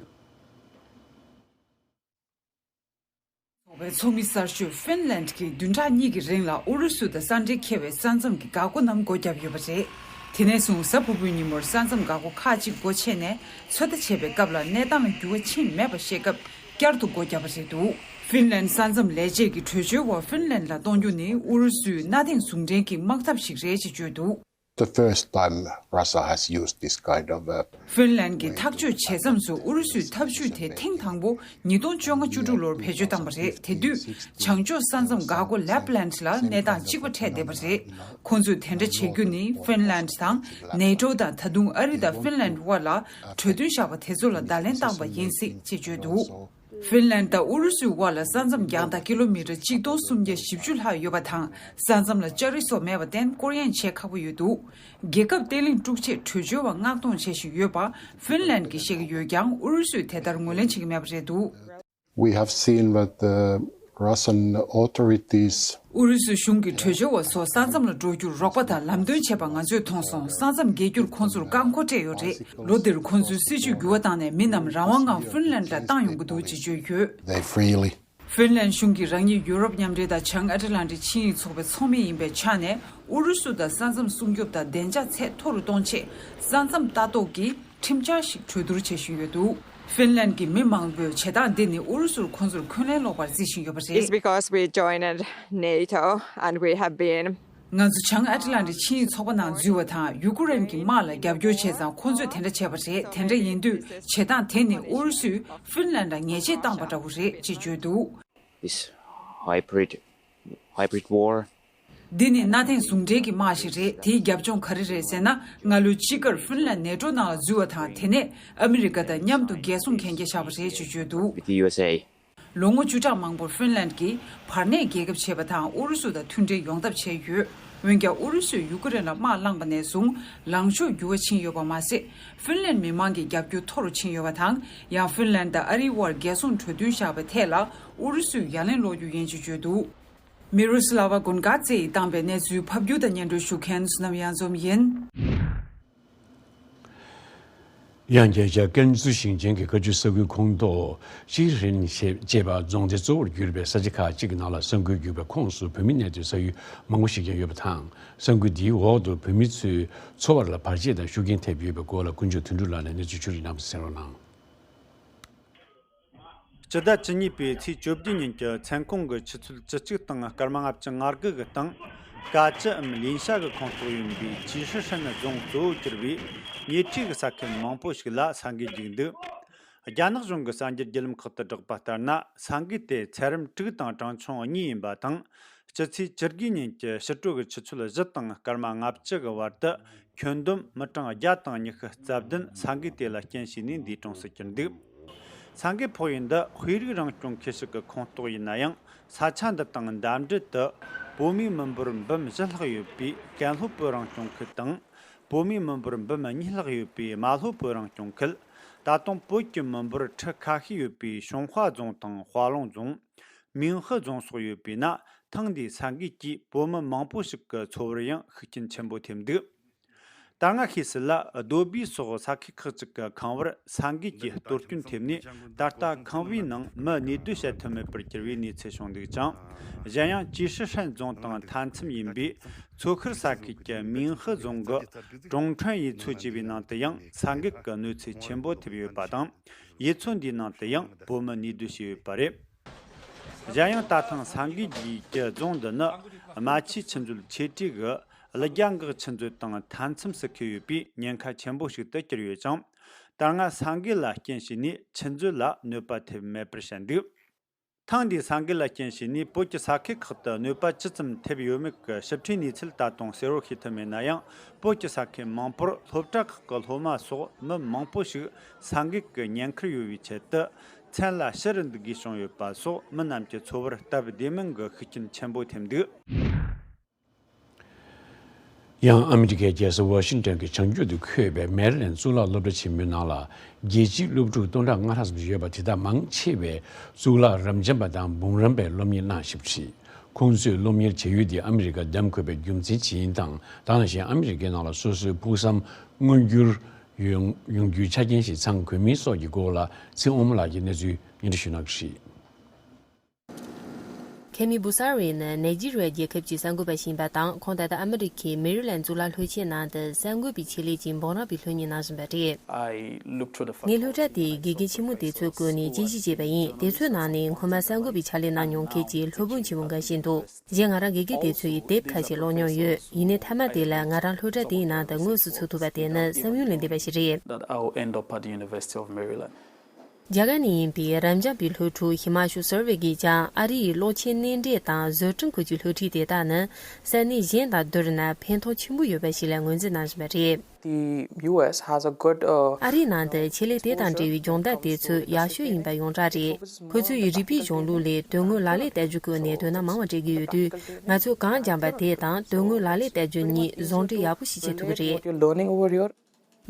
རེད། ཚོགས་པའི་ཚོགས་མི་གསར་ཤོས་ཧྥིན་ལན་གྱིས་བདུན་ཕྲག་གཉིས་ཀྱི་རིང་ལ་ཨུ་རུ་སུ་དང་ས་འབྲེལ་འཁེལ་བའི་ས་མཚམས་ཀྱི་འགག་སྒོ་རྣམས་སྒོ་བརྒྱབ་ཡོད་པ་རེད། དེ་ནས་བཟུང་། གཟའ་ཕུར་བུའི་ཉིན་མོར་ས་མཚམས་འགག་སྒོ་ཁག་ཅིག་སྒོ་ཕྱེ་ནས་ཚོད་ལྟ་བྱས་པའི་སྐབས་ལ། གནས་སྟངས་ལ་འགྱུར་བ་ཕྱིན་མེད་པ་ཤེས་སྐབས། བསྐྱར་དུ་སྒོ་བརྒྱབ་པ་རེད་འདུག་ཧྥིན་ལན་ས་མཚམས་ལས་བྱེད་ཀྱི་གྲོས་ཆོད་འོག་ཧྥིན་ལན་ལ་གཏོང་རྒྱུ་ནི་ཨུ་རུ་སུའི་གནའ་དེང་ཟུང་འབྲེལ་གྱི་དམག་འཐབ་ཞིག་རེད་ཅེས་བརྗོད་འདུག the first time Russia has used this kind of uh, ཧྥིན་ལན་གྱིས་ཐག་གཅོད་བྱས་མཚམས་སུ་ཨུ་རུ་སུའི་ཐབས་ཇུས་དེ་ཐེངས་དང་པོ་ཉིས་སྟོང་བཅོ་ལྔ་བཅུ་དྲུག་ལོར་བེད་སྤྱོད་བཏང་བ་རེད། དེ་དུས་བྱང་ཕྱོགས་ས་མཚམས་འགག་སྒོ་ལེབ་ལན་ལ་གནས་སྟངས་གཅིག་པ་འཕྲད་བསྡད་པ་རེད། ཁོང་ཚོས་དེ་འདྲ་བྱེད་རྒྱུ་ནི་ཧྥིན་ལན་དང་ནེ་ཊོ་དང་ད་དུང་ཨ་རི་དང་ཧྥིན་ལན་དབར་ལ་གྲོས་མཐུན་བཞག་པ་དེ་ཚོ་ལ་བརྡ་ལན་བཏང་བ་ཡིན་སྲིད་ཅེས་བརྗོད་འདུག་ཧྥིན་ལན་དང་ཨུ་རུ་སུའི་དབར་ལ་ས་མཚམས་རྒྱང་ཐག་ཀི་ལོ་མི་ཊར་གཅིག་སྟོང་སུམ་བརྒྱ་བཞི་བཅུ་ལྷག་ཡོད་པ་དང་། ས་མཚམས་ལ་ལྕགས་རི་སོགས་མེད་པར་བརྟེན་སྐོར་གཡེང་བྱེད་ཁག་པོ་ཡོད་འདུག་རྒྱལ་ཁབ་བརྟན་ལྷིང་དཀྲུག་ཆེད་བྲོས་བྱོལ་བ་མངགས་གཏོང་བྱེད་བཞིན་ཡོད་པ་ཧྥིན་ལན་གྱིས་བཤད་ཀྱི་ཡོད་ཀྱང་ཨུ་རུ་སུས་དེ་ལྟར་ངོས་ལེན་བྱེད་ཀྱི་མེད་པ་རེད་འདུག We have seen that the Russian authorities ཨུ་རུ་སུ་གཞུང་གིས་བྲོས་བྱོལ་བ་ཚོ་ས་མཚམས་ལ་འགྲོ་རྒྱུར་རོགས་པ་དང་ལམ་སྟོན་བྱས་པ་ང་ཚོས་མཐོང་སོང་། ས་མཚམས་བརྒལ་རྒྱུར་ཁོང་ཚོར་བཀག་འགོག་སྤྲད་ཡོད་རེད། ལོ་འདིར་ཁོང་ཚོས་སྲིད་ཇུས་འགྱུར་བ་བཏང་ནས་མི་རྣམས་རང་དབང་ངང་ཧྥིན་ལན་ལ་བཏང་ཡོང་གི་འདུག་ཅེས་བརྗོད་ཡོད། They freely ཧྥིན་ལན་གཞུང་གིས་རང་ཉིད་ཡུ་རོབ་མཉམ་འབྲེལ་དང་བྱང་ཨ་ཊ་ལན་ཊིག་ཆིངས་ཡིག་ཚོགས་པའི་ཚོགས་མི་ཡིན་པའི་ཆ་ནས་ཨུ་རུ་སུ་དང་ས་མཚམས་སྲུང་སྐྱོབ་དང་བདེ་འཇགས་ཚད་མཐོ་རུ་གཏོང་ཆེད་ས་མཚམས་ལྟ་རྟོག་གི་ཁྲིམས་འཆར་ཞིག་གྲོས་བསྡུར་བྱེད་བཞིན་ཡོད་འདུག་ཧྥིན་ལན་གྱི་མི་མང་པོས་བྱེད་སྟངས་འདི་ནི་ཨུ་རུ་སུར་ཁོང་ཚོར་འཁོན་ལན་སློག་པར་བརྩི་བཞིན་ཡོད་པ་རེད། It's because we joined NATO and we have been ང་ཚོ་བྱང་ཨ་ཊ་ལན་ཊིག་ཆིངས་ཡིག་ཚོགས་པ་ནང་འཛུལ་བ་དང་ཡུ་ཀེ་རེན་གྱི་དམག་ལ་རྒྱབ་སྐྱོར་བྱས་ཙང་ཁོང་ཚོས་དེ་འདྲ་བྱས་པ་རེད། དེ་འདྲ་ཡིན་དུས་བྱེད་སྟངས་དེ་ནི་ཨུ་རུ་སུས་ཧྥིན་ལན་ལ་ཉེས་ཆད་བཏང་པ་འདྲ་བོ་རེད་ཅེས་བརྗོད་འདུག This hybrid hybrid war འདི་ནི་གནའ་དེང་ཟུང་འབྲེལ་གྱི་དམག་ཞིག་རེད། དེའི་རྒྱབ་ལྗོངས་ག་རེ་རེད་ཟེར་ན། སྔ་ལོའི་དཔྱིད་ཀར་ཧྥིན་ལན་ནེ་ཊོ་ནང་ལ་འཛུལ་བ་དང་། དེ་ནས་ཨ་མི་རི་ཀ་དང་མཉམ་དུ་རྒྱལ་སྲུང་གན་རྒྱ་བཞག་པ་རེད་ཅེས་བརྗོད་འདུག with the U S A. ལོ་ངོ་བཅུ་ཕྲག་མང་པོར་ཧྥིན་ལན་གྱིས་བར་གནས་རྒྱལ་ཁབ་བྱས་པ་དང་ཨུ་རུ་སུ་དང་མཐུན་འབྲེལ་ཡོང་ཐབས་བྱས་ཡོད། འོན་ཀྱང་ཨུ་རུ་སུས་ཡུ་ཀེ་རེན་ལ་དམག་བསླངས་པ་ནས་བཟུང་ལངས་ཕྱོགས་འགྱུར་བ་ཕྱིན་ཡོད་པ་མ་ཟད། ཧྥིན་ལན་མི་མང་གི་རྒྱབ་སྐྱོར་མཐོ་རུ་ཕྱིན་ཡོད་པ་དང་། ཡང་ཧྥིན་ལན་དང་ཨ་རིའི་དབར་རྒྱལ་སྲུང་གྲོས་མཐུན་བཞག་པའི་ཐད་ལ་ཨུ་རུ་སུས་ཡ་ལན་སློག་རྒྱུ་ཡིན་ཅེས་བརྗོད་འདུག་མི་རུ་སི་ལ་ཝ་གུན་ག་ཙེ་ཡིས་བཏང་བའི་གནས་ཚུལ་ཕབ་སྒྱུར་དང་སྙན་སྒྲོན་ཞུ་མཁན་བསོད་ནམས་གཡང་འཛོམས་ཡིན། ཡང་རྒྱལ་ས་ཀན་སུའུ་ཞིང་ཆེན་གྱི་བཀའ་བརྒྱུད་ས་ཁུལ་ཁོངས་གཏོགས་ཅི་ཧྲིན་ཞེས་བྱས་པ་རྫོང་སྡེ་གཙོ་བོར་གྱུར་པའི་ས་ཆ་ཁག་ཅིག་གི་ནང་ལ་ས་འགུལ་བརྒྱུད་པའི་ཁོངས་སུ་བོད་མི་གནས་སྡོད་ས་ཡུལ་མང་པོ་ཞིག་ཀྱང་ཡོད་པ་དང་། ས་འགུལ་འདིའི་འོག་ཏུ་བོད་མི་ཚོའི་འཚོ་བར་ལ་བར་ཆད་དང་ཤུགས་རྐྱེན་ཐེབས་ཡོད་པའི་སྐོར་ལ་ཀུན་མཆོག་དོན་གྲུབ་ལགས་ནས་གནས་ཚུལ་ཕྱོགས་སྒྲིག་གནང་བ་གསན་རོགས་གནང་། སྤྱི་ཟླ་བཅུ་གཉིས་པའི་ཚེས་བཅོ་བརྒྱད་ཉིན་གྱི་མཚན་གུང་གི་ཆུ་ཚོད་བཅུ་གཅིག་དང་སྐར་མ་ལྔ་བཅུ་ང་དགུ་གི་སྟེང་། ཀ་ཅི་འམ་ལིན་ཤ་གི་ཁོངས་གཏོགས་ཡིན་པའི་ཅི་ཧྲི་ཧྲན་རྫོང་གཙོ་བོར་གྱུར་པའི་ཉེ་འཁྲིས་ཀྱི་ས་ཁུལ་མང་པོ་ཞིག་ལ་ས་འགུལ་བརྒྱུད་འདུག་རྒྱ་ནག་གཞུང་གི་གསར་འགྱུར་བརྒྱུད་ལམ་ཁག་ཏུ་བསྒྲགས་པ་ལྟར་ན། ས་འགུལ་དེ་ཚད་རིམ་དྲུག་དང་གྲངས་ཆུང་གཉིས་ཡིན་པ་དང་། སྤྱི་ཚེས་བཅུ་དགུ་ཉིན་གྱི་ཕྱི་དྲོ་གི་ཆུ་ཚོད་བཞི་དང་སྐར་མ་ལྔ་བཅུ་གི་བར་དུ། ཁྱོན་བསྡོམས་མི་གྲངས་བརྒྱ་དང་ཉི་ཤུ་རྩ་བདུན་ས་འགུལ་དེ་ལ་རྐྱེན་བྱས་ནས་འདས་གྲོངས་སུ་གྱུར་འདུག་ས་འགུལ་ཕོག་ཡུལ་འདི་དཔེ་རིག་རང་སྐྱོང་ཁུལ་ཞིག་གི་ཁོངས་གཏོགས་ཡིན་ན་ཡང་། ས་ཆ་འདི་དང་འདབས་འབྲེལ་དུ་བོད་མིའི་མི་འབོར་འབུམ་བཞི་ལྷག་ཡོད་པའི་ཀན་ལྷོ་བོད་རང་སྐྱོང་ཁུལ་དང་། བོད་མིའི་མི་འབོར་འབུམ་གཉིས་ལྷག་ཡོད་པའི་རྨ་ལྷོ་བོད་རང་སྐྱོང་ཁུལ། ད་དུང་བོད་ཀྱི་མི་འབོར་ཁྲི་ཁ་ཤས་ཡོད་པའི་ཤོང་ཧྭ་རྫོང་དང་ཧྭ་ལུང་རྫོང་། མིན་ཧི་རྫོང་སོགས་ཡོད་པས་ན། ཐེངས་འདིའི་ས་འགུལ་གྱིས་བོད་མི་མང་པོ་ཞིག་གི་འཚོ་བར་ཡང་ཤུགས་རྐྱེན་ཆེན་པོ་ཐེབས་འདུག་ད་སྔ་ཤེས་གསལ་ལ། རྡོ་སྦིས་སོགས་ས་ཁུལ་ཁག་ཅིག་གི་ཁང་བར་ས་འགུལ་གྱིས་གཏོར་སྐྱོན་ཐེབས་ནས། ད་ལྟ་ཁང་བའི་ནང་མི་གནས་སྡོད་བྱེད་ཐུབ་མེད་པར་གྱུར་བའི་གནས་ཚུལ་བྱུང་འདུག་ཅིང་། གཞན་ཡང་ཅི་ཧྲི་ཧྲན་རྫོང་དང་མཐའ་མཚམས་ཡིན་པའི་མཚོ་ཤར་ས་ཁུལ་གྱི་མིན་ཧི་རྫོང་གི་ཀྲུང་ཁྲན་ཡུལ་ཚོ་ཅེས་པའི་ནང་དུ་ཡང་ས་འགུལ་གྱི་གནོད་འཚེ་ཆེན་པོ་ཐེབས་ཡོད་པ་དང་། ཡུལ་ཚོ་འདིའི་ནང་དུ་ཡང་བོད་མི་གནས་སྡོད་བྱས་ཡོད་པ་རེད། གཞན་ཡང་ད་ཐེངས་ས་འགུལ་གྱི་རྫོང་འདི་ནི་རྨ་ཆུའི་ཆུ་མཛོད་ཆེ་གྲས་ཀྱི་ཀླུ་རྒྱ་འགག་ཆུ་མཛོད་དང་མཐའ་མཚམས་སུ་འཁེལ་ཡོད་པས་ཉེན་ཁ་ཆེན་པོ་ཞིག་ཏུ་གྱུར་ཡོད་ཅིང་། ད་སྔ་ས་འགུལ་ལ་རྐྱེན་བྱས་ནས་ཆུ་མཛོད་ལ་གནོད་པ་ཐེབས་མེད་པར་བཤད་འདུག་ཐེངས་འདིའི་ས་འགུལ་ལ་རྐྱེན་བྱས་ནས་བོད་ཀྱི་ས་ཁུལ་ཁག་ཏུ་གནོད་པ་ཇི་ཙམ་ཐེབས་ཡོད་མེད་ཀྱི་ཞིབ་ཕྲའི་གནས་ཚུལ་ད་དུང་གསལ་བོར་ཤེས་ཐུབ་མེད་ན་ཡང་། བོད་ཀྱི་ས་ཁུལ་མང་པོར་སློབ་གྲྭ་ཁག་གི་སློབ་མ་སོགས་མི་མང་པོ་ཞིག་ས་འགུལ་གྱི་ཉེན་ཁར་ཡོད་པའི་ཆེད་དུ། མཚན་ལ་ཕྱི་རུ་འདུག་དགོས་བྱུང་ཡོད་པ་སོགས་མི་རྣམས་ཀྱི་འཚོ་བར་སྟབས་བདེ་མིན་གྱི་ཤུགས་རྐྱེན་ཆེན་པོ་ཐེབས་འདུག་ཡང་ཨ་མི་རི་ཀའི་རྒྱལ་ས་ཝ་ཤིང་ཏོན་གྱི་བྱང་རྒྱུད་དུ་འཁོད་པའི་མེ་རི་ལེན་གཙུག་ལག་སློབ་གྲྭ་ཆེན་མོའི་ནང་ལ། རྒྱལ་སྤྱིའི་སློབ་ཕྲུག་སྟོང་ཕྲག་ལྔ་ལྷག་ཙམ་ཡོད་པ་དེ་དག་མང་ཆེ་བས་གཙུག་ལག་རབ་འབྱམས་པ་དང་འབུམ་རམས་པའི་སློབ་གཉེར་གནང་བཞིན་པ་རེད། ཁོང་ཚོས་སློབ་གཉེར་བྱ་ཡུལ་དེ་ཨ་མི་རི་ཀ་བདམས་དགོས་པའི་རྒྱུ་མཚན་ཇི་ཡིན་དང་། ད་ནང་བཞིན་ཨ་མི་རི་ཀའི་ནང་ལ་སོ་སོའི་ཕུགས་བསམ་མངོན་འགྱུར་ཡོང་ཡོང་རྒྱུའི་ཆ་རྐྱེན་ཞིག་ཚང་དགོས་མིན་སོགས་ཀྱི་སྐོར་ལ་ཚེ་དབང་མོ་ལགས་ཀྱིས་གནས་ཚུལ་སྙན་སྒྲོན་ཞུ་གནང་གི་རེད། ཁེ་མི་བུ་ས་རེ་ནི་ནེ་ཇི་རི་ཡ་རྒྱལ་ཁབ་ཀྱི་གསར་འགོད་པ་ཞིག་ཡིན་པ་དང་། ཁོང་ད་ལྟ་ཨ་མི་རི་ཁའི་མེ་རི་ལན་གཙུག་ལག་སློབ་ཆེན་ནང་དུ་གསར་འགོད་པའི་ཆེད་ལས་ཀྱི་འབུམ་རམས་པའི་སློབ་གཉེར་གནང་བཞིན་པ་རེད། I looked to the ངས་སློབ་གྲྭ་དེའི་དགེ་རྒན་ཆེན་མོ་དེ་ཚོའི་སྐོར་ནས་དཔྱད་ཞིབ་བྱས་པ་ཡིན། དེ་ཚོའི་ནང་ནས་སྔོན་མ་གསར་འགོད་པའི་ཕྱག་ལས་གནང་མྱོང་མཁན་གྱི་སློབ་དཔོན་ཆེན་པོ་འགའ་ཤས་འདུག་གཞན་ང་རང་དགེ་རྒན་དེ་ཚོ་ཡི་དེབ་ཁ་ཤས་ཀློག་མྱོང་ཡོད། ཡིན་ནའི་མཐའ་མ་དེ་ལ་ང་རང་སློབ་གྲྭ་དེའི་ནང་དུ་དངོས་སུ་ཚུད་ཐུབ་པ་དེ་ནི་བསམ་ཡུལ་ལས་འདས་པ་ཞིག་རེད། That I will end up at the University of Maryland. རྒྱ་གར་ནས་ཡིན་པའི་རབ་འབྱམས་པའི་སློབ་ཕྲུག་ཧི་མ་ཤུ་སར་ཝེ་གིས་ཀྱང་ཨ་རི་ཡི་སློབ་ཆེན་སྣེ་འདྲེན་དང་བཟོ་སྐྲུན་སྐོར་གྱི་སློབ་ཁྲིད་དེ་དག་ནི་ས་གནས་གཞན་དང་བསྡུར་ན་ཕན་ཐོགས་ཆེན་པོ་ཡོད་པ་ཞིག་ལ་ངོས་འཛིན་གནང་བཞིན་པ་རེད། The U S has a good, uh, ཨ་རིའི་ནང་དུ་ཆེད་ལས་དེ་དང་འབྲེལ་བའི་སྦྱོང་བརྡར་དེ་ཚོ་ཡག་ཤོས་ཡིན་པ་ཡོངས་གྲགས་རེད། ཁོ་ཚོ་ཡི་རིག་པའི་གཞུང་ལུགས་ལས་དོན་དངོས་ལག་ལེན་བསྟར་རྒྱུ་སྐོར་ནས་དོ་སྣང་མང་བ་སྤྲད་ཀྱི་ཡོད་དུས། ང་ཚོས་གང་སྦྱངས་པ་དེ་དང་དོན་དངོས་ལག་ལེན་བསྟར་རྒྱུ་གཉིས་ཟུང་འབྲེལ་ཡག་པོ་ཞིག་བྱེད་ཐུབ་ཀྱི་རེད། What you're learning over here.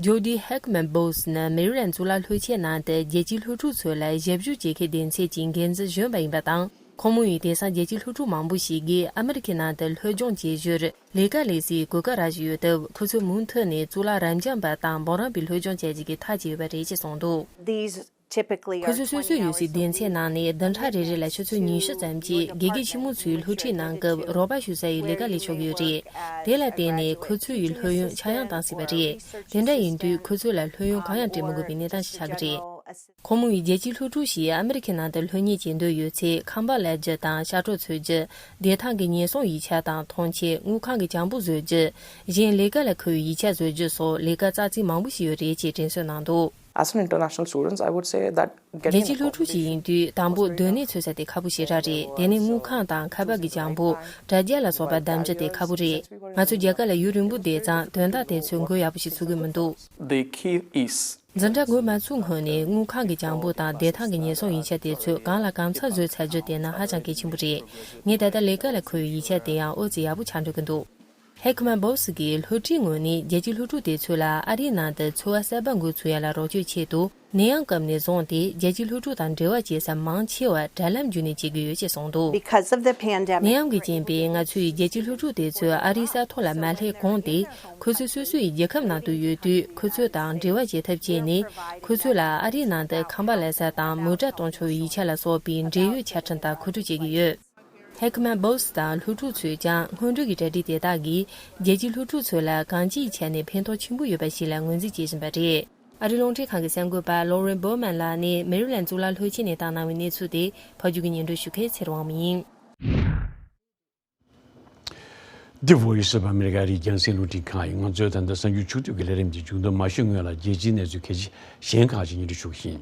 Jody Heckman Bowles ནི་མེ་རི་ལན་གཙུག་ལག་སློབ་ཆེན་ནང་དུ་རྒྱལ་སྤྱིའི་སློབ་ཕྲུག་ཚོ་ལ་ཞབས་ཞུ་བྱེད་མཁན་སྡེ་ཚན་གྱི་འགན་འཛིན་གཞོན་པ་ཡིན་པ་དང་། ཁོང་མོ་ཡིས་དེང་སང་རྒྱལ་སྤྱིའི་སློབ་ཕྲུག་མང་པོ་ཞིག་གིས་ཨ་མི་རི་ཁའི་ནང་དུ་སློབ་སྦྱོང་བྱེད་ཞོར་ལས་ཀ་ལས་སའི་གོ་སྐབས་རག་བཞིན་ཡོད་སྟབས། ཁོ་ཚོས་མུ་མཐུད་ནས་གཙུག་ལག་རབ་འབྱམས་པ་དང་འབུམ་རམས་པའི་སློབ་སྦྱོང་བྱ་རྒྱུ་གི་ཐག་བཅད་ཡོད་པ་རེད་ཅེས་གསུངས་འདུག These typically ཁོ་ཚོས་སོ་སོའི་ཡོད་སའི་སྡེ་ཚན་ནང་ནས་བདུན་ཕྲག་རེ་རེ་ལ་ཆུ་ཚོད་ཉི་ཤུ་ཙམ་གྱིས་དགེ་རྒན་ཆེན་མོ་ཚོའི་སློབ་ཁྲིད་གནང་སྐབས་རོགས་པ་ཞུ་ས་ཡི་ལས་ཀ་ལས་ཆོག་གི་ཡོད་རེད། དེ་ལ་བརྟེན་ནས་ཁོ་ཚོ་ཡི་སློབ་ཡོན་ཆག་ཡང་བཏང་སྲིད་པ་རེད། དེ་འདྲ་ཡིན་དུས་ཁོ་ཚོ་ལ་སློབ་ཡོན་གང་ཡང་སྤྲད་མི་དགོས་པའི་གནས་སྟངས་ཤིག་ཆགས་ཀྱི་རེད། ཁོང་མོ་ཡིས་རྒྱལ་སྤྱིའི་སློབ་ཕྲུག་ཞིག་ཨ་མི་རི་ཁའི་ནང་དུ་སློབ་གཉེར་བྱེད་འདོད་ཡོད་ཚེ། ཁང་པ་གླ་རྒྱུ་དང་ཤ་གྲོགས་འཚོལ་རྒྱུ། བདེ་ཐང་གི་ཉེན་སྲུང་ཡིག་ཆ་དང་ཐོངས་མཆན། དངུལ་ཁང་གི་བྱང་བུ་བཟོ་རྒྱུ། གཞན་ལས་ཀ་ལ་མཁོ་བའི་ཡིག་ཆ་བཟོ་རྒྱུ་སོགས་ལས་ཀ་རྩ་ཚིག་མང་པོ་ཞིག་ཡོད་རེད་ཅེས་དྲན་གསོ་གནང་འདུག As an international students, I would say that རྒྱལ་སྤྱིའི་སློབ་ཕྲུག་ཅིག་ཡིན་དུས། དང་པོ་སྡོད་གནས་འཚོལ་ས་དེ་ཁག་པོ་ཞེ་དྲག་རེད། དེ་ནས་དངུལ་ཁང་དང་ཁ་པར་གྱི་བྱང་བུ། དྲ་རྒྱ་ལ་སོགས་པ་བདམས་རྒྱུ་དེ་ཁག་པོ་རེད། ང་ཚོ་རྒྱ་གར་ལ་ཡུན་རིང་པོ་བསྡད་ཙང་དོན་དག་དེ་ཚོའི་མགོ་ཡག་པོ་ཞིག་ཚོས་ཀྱི་མི་འདུག The key is འཛིན་གྲྭ་འགོ་མ་ཚུགས་སྔོན་ནས་དངུལ་ཁང་གི་བྱང་བུ་དང་བདེ་ཐང་གི་ཉེན་སྲུང་ཡིག་ཆ་དེ་ཚོ་གང་ལ་གང་འཚམ་བཟོས་ཚར་རྒྱུ་དེ་ནི་ཧ་ཅང་གལ་ཆེན་པོ་རེད། ངས་ད་ལྟ་ལས་ཀ་ལ་མཁོ་བའི་ཡིག་ཆ་དེ་ཡང་ཨོ་ཙི་ཡག་པོ་ཆགས་འགྲོ་གི་འདུག་ཧེ་ཁི་མན་བོ་སི་གིས་སློབ་ཁྲིད་ངོས་ནས་རྒྱལ་སྤྱིའི་སློབ་ཕྲུག་དེ་ཚོ་ལ་ཨ་རིའི་ནང་དུ་འཚོ་བ་གསར་པ་འགོ་ཚུགས་ཡ་ལ་རོགས་སྐྱོར་ཆེད་དུ། ནད་ཡམས་སྐབས་ནས་བཟུང་སྟེ་རྒྱལ་སྤྱིའི་སློབ་ཕྲུག་དང་འབྲེལ་བ་བྱེད་ས་མང་ཆེ་བ་དྲ་ལམ་བརྒྱུད་ནས་བྱེད་ཀྱི་ཡོད་ཅེས་གསུངས་འདུག Because of the pandemic, ནད་ཡམས་ཀྱི་རྐྱེན་པས་ང་ཚོས་རྒྱལ་སྤྱིའི་སློབ་ཕྲུག་དེ་ཚོ་ཨ་རིའི་ས་ཐོག་ལ་མ་སླེབས་གོང་དེ། ཁོ་ཚོས་སོ་སོའི་རྒྱལ་ཁབ་ནང་དུ་ཡོད་དུས་ཁོ་ཚོ་དང་འབྲེལ་བ་བྱེད་ཐབས་བྱས་ནས། ཁོ་ཚོ་ལ་ཨ་རིའི་ནང་དུ་ཁང་པ་གླ་ས་དང་མོ་ཊ་གཏོང་ཆོག་པའི་ཡིག་ཆ་ལ་སོགས་པའི་འབྲེལ་ཡོད་ཆ་འཕྲིན་དག་མཁོ་སྤྲོད་བྱེད་ཀྱི་ཡོད། ཧེ་ཁི་མན་བོ་སི་དང་སློབ་ཕྲུག་ཚོས་ཀྱང་སྔོན་འགྲོ་གི་གྲ་སྒྲིག་དེ་དག་གིས་རྒྱལ་སྤྱིའི་སློབ་ཕྲུག་ཚོ་ལ་གང་ཅིའི་ཆ་ནས་ཕན་ཐོགས་ཆེན་པོ་ཡོད་པ་ཞིག་ལ་ངོས་འཛིན་བྱེད་བཞིན་པ་རེད། ཨ་རིའི་རླུང་འཕྲིན་ཁང་གི་གསར་འགོད་པ་ལོ་རེན་བོ་མན་ལགས་ནས་མེ་རི་ལན་གཙུག་ལག་སློབ་ཆེན་ནས་བཏང་གནང་བའི་གནས་ཚུལ་དེ་ཕབ་སྒྱུར་གྱིས་སྙན་སྒྲོན་ཞུ་མཁན་ཚེ་རིང་དབང་མོ་ཡིན། འདི་Voice of America ཨ་རིའི་རྒྱང་སྲིང་རླུང་འཕྲིན་ཁང་ཡིན། ང་ཚོའི་ད་ལྟ་གསར་འགྱུར་ཕྱོགས་བསྡུས་ཀྱི་ལས་རིམ་འདི་མཇུག་བསྡོམས་མ་ཞུས་སྔོན་ལ་རྒྱལ་སྤྱིའི་གནས་ཚུལ་གལ་ཆེ་གཞན་ཁག་ཅིག་སྙན་སྒྲོན་ཞུ་གི་ཡིན།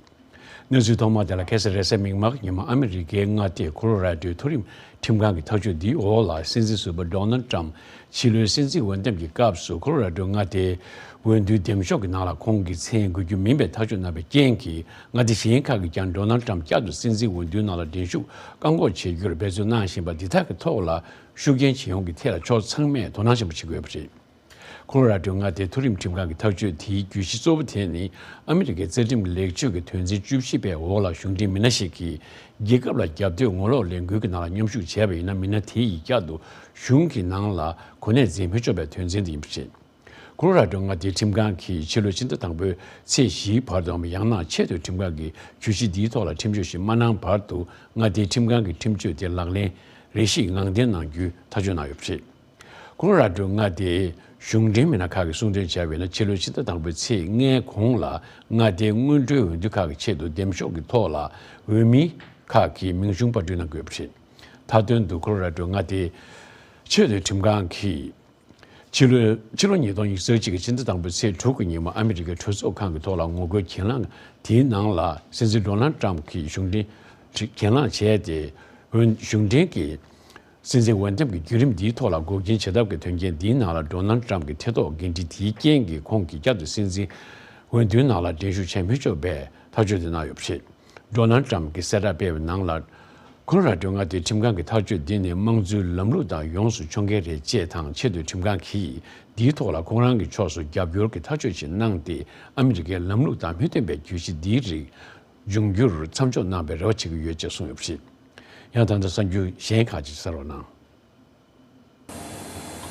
གནས་ཚུལ་ཐོག་མ་དེ་ལ། ཁ་སང་རེས་གཟའ་མིག་དམར་ཉིན་མོ་ཨ་མི་རི་ཀའི་མངའ་སྡེ་ཁོ་ལོ་ར་ཌོའི་མཐོ་རིམ་ཁྲིམས་ཁང་གི་ཐག་གཅོད་འདིའི་འོག་ལ། སྲིད་འཛིན་ཟུར་པ་ཌོ་ནལ་ཊམ་ཕྱི་ལོའི་སྲིད་འཛིན་འོས་འདེམས་ཀྱི་སྐབས་སུ་ཁོ་ལོ་ར་ཌོ་མངའ་སྡེའི་འོས་བསྡུའི་འདེམས་ཤོག་གི་ནང་ལ་ཁོང་གི་མཚན་དགོད་རྒྱུ་མིན་པའི་ཐག་གཅོད་གནང་བའི་རྐྱེན་གྱིས། མངའ་སྡེ་གཞན་ཁག་གིས་ཀྱང་ཌོ་ནལ་ཊམ་བསྐྱར་དུ་སྲིད་འཛིན་འོས་བསྡུའི་ནང་ལ་འགྲན་ཞུགས་བཀག་འགོག་བྱེད་རྒྱུར་འབད་བརྩོན་གནང་བཞིན་པ་འདི་དག་གི་ཐོག་ལ། ཤུགས་རྐྱེན་བྱེད་ཡོང་གི་ཐད་ལ་ཕྱོགས་ཚང་མས་དོ་སྣང་ཆེན་པོ་བྱེད་དགོས་པ་རེད། ཁོ་ལོ་ར་ཌོའི་མངའ་སྡེའི་མཐོ་རིམ་ཁྲིམས་ཁང་གི་ཐག་གཅོད་དེའི་བརྗོད་གཞི་གཙོ་བོ་དེ་ནི། ཨ་མི་རི་ཀའི་རྩ་ཁྲིམས་ལེགས་བཅོས་ཀྱི་དོན་ཚན་བཅུ་བཞི་པའི་འོག་ལ། གཞུང་འབྲེལ་མི་སྣ་ཞིག་གིས་རྒྱལ་ཁབ་ལ་རྒྱབ་གཏོད་ངོ་ལོག་ལས་འགུལ་གྱི་ནང་ལ་མཉམ་ཞུགས་བྱས་པ་ཡིན་ན། མི་སྣ་དེ་ཡིས་བསྐྱར་དུ་གཞུང་གི་ནང་ལ་གོ་གནས་འཛིན་མི་ཆོག་པའི་དོན་ཚན་དེ་ཡིན་པ་རེད། ཁོ་ལོ་ར་ཌོ་མངའ་སྡེའི་ཁྲིམས་ཁང་གིས་ཕྱི་ལོ་ཕྱི་ཟླ་དང་པོའི་ཚེས་བཞིའི་བར་དུའམ། ཡང་ན་ཆེས་མཐོའི་ཁྲིམས་ཁང་གིས་བརྗོད་གཞི་འདིའི་ཐོག་ལ་ཁྲིམས་གཅོད་ཞིག་མ་གནང་བར་དུ། མངའ་སྡེའི་ཁྲིམས་ཁང་གི་ཁྲིམས་གཅོད་དེ་ལག་ལེན་རེ་ཞིག་ངང་འཐེན་གནང་རྒྱུའི་ཐག་གཅོད་གནང་ཡོད་པ་རེད། ཁོ་ལོ་ར་ཌོ་མངའ་སྡེའི་གཞུང་འབྲེལ་མི་སྣ་ཁག་གིས་གསུང་དོན་བྱས་པ་ཡིན་ན། ཕྱི་ལོའི་ཕྱི་ཟླ་དང་པོའི་ཚེས་ལྔའི་གོང་ལ་མངའ་སྡེའི་སྔོན་འགྲོའི་འོས་བསྡུ་ཁག་གི་ཆེད་དུ་འདེམས་ཤོག་གི་ཐོག་ལ་འོས་མི་ཁག་གི་མིང་གཞུང་པར་སྐྲུན་གནང་དགོས་པ་རེད། མཐའ་དོན་དུ་ཁོ་ལོ་ར་ཌོ་མངའ་སྡེའི་ཆེས་མཐོའི་ཁྲིམས་ཁང་གིས། ཕྱི་ལོའི། ཕྱི་ལོ་ཉིས་སྟོང་ཉི་ཤུ་རྩ་གཅིག་གི་ཕྱི་ཟླ་དང་པོའི་ཚེས་དྲུག་གི་ཉིན་མོ། ཨ་མི་རི་ཀའི་གྲོས་ཚོགས་ཁང་གི་ཐོག་ལ་ངོ་རྒོལ་གྱེན་ལངས། དེའི་ནང་ལ་སྲིད་འཛིན་ཌོ་ནལ་ཊམ་གྱིས་གཞུང་འབྲེལ་གྱེན་ལངས་བྱས་ཏེ། འོན། གཞུང་འབྲེལ་གྱི་སྲིད་འཛིན་འོས་འདེམས་ཀྱི་བརྒྱུད་རིམ་འདིའི་ཐོག་ལ་འགོག་རྐྱེན་བྱེད་ཐབས་ཀྱི་དོན་རྐྱེན་འདིའི་ནང་ལ། ཌོ་ནལ་ཊམ་གྱི་ཐེ་གཏོགས་འགན་འཁྲི་དེའི་རྐྱེན་གྱིས། ཁོང་གིས་བསྐྱར་དུ་སྲིད་འཛིན་འོས་བསྡུའི་ནང་ལ་འགྲན་ཞུགས་བྱེད་མི་ཆོག་པའི་ཐག་གཅོད་དེ་གནང་ཡོད་པ་རེད། ཌོ་ནལ་ཊམ་གྱིས་གསལ་བསྒྲགས་སྤེལ་བའི་ནང་ལ། ཁོ་ལོ་ར་ཌོ་མངའ་སྡེའི་ཁྲིམས་ཁང་གི་ཐག་གཅོད་འདི་ནི་དམངས་གཙོའི་ལམ་ལུགས་དང་ཡོངས་སུ་མཚུངས་མཁན་རེད་ཅེས་དང་། ཆེས་མཐོའི་ཁྲིམས་ཁང་གིས་འདིའི་ཐོག་ལ་ཁོང་རང་གི་ཕྱོགས་སུ་རྒྱབ་སྐྱོར་གྱི་ཐག་གཅོད་ཅིག་གནང་སྟེ། ཨ་མི་རི་ཀའི་ལམ་ལུགས་དང་མི་མཐུན་པའི་བརྗོད་གཞི་འདིའི་རིགས་འབྱུང་རྒྱུར་མཚམས་འཇོག་གནང་བའི་རེ་བ་བྱེད་ཀྱི་ཡོད་ཅེས་གསུངས་ཡོད་པ་རེད། ཡང་ད་ལྟ་གསར་འགྱུར་གཞན་ཁག་ཅིག་གསན་རོགས་གནང་།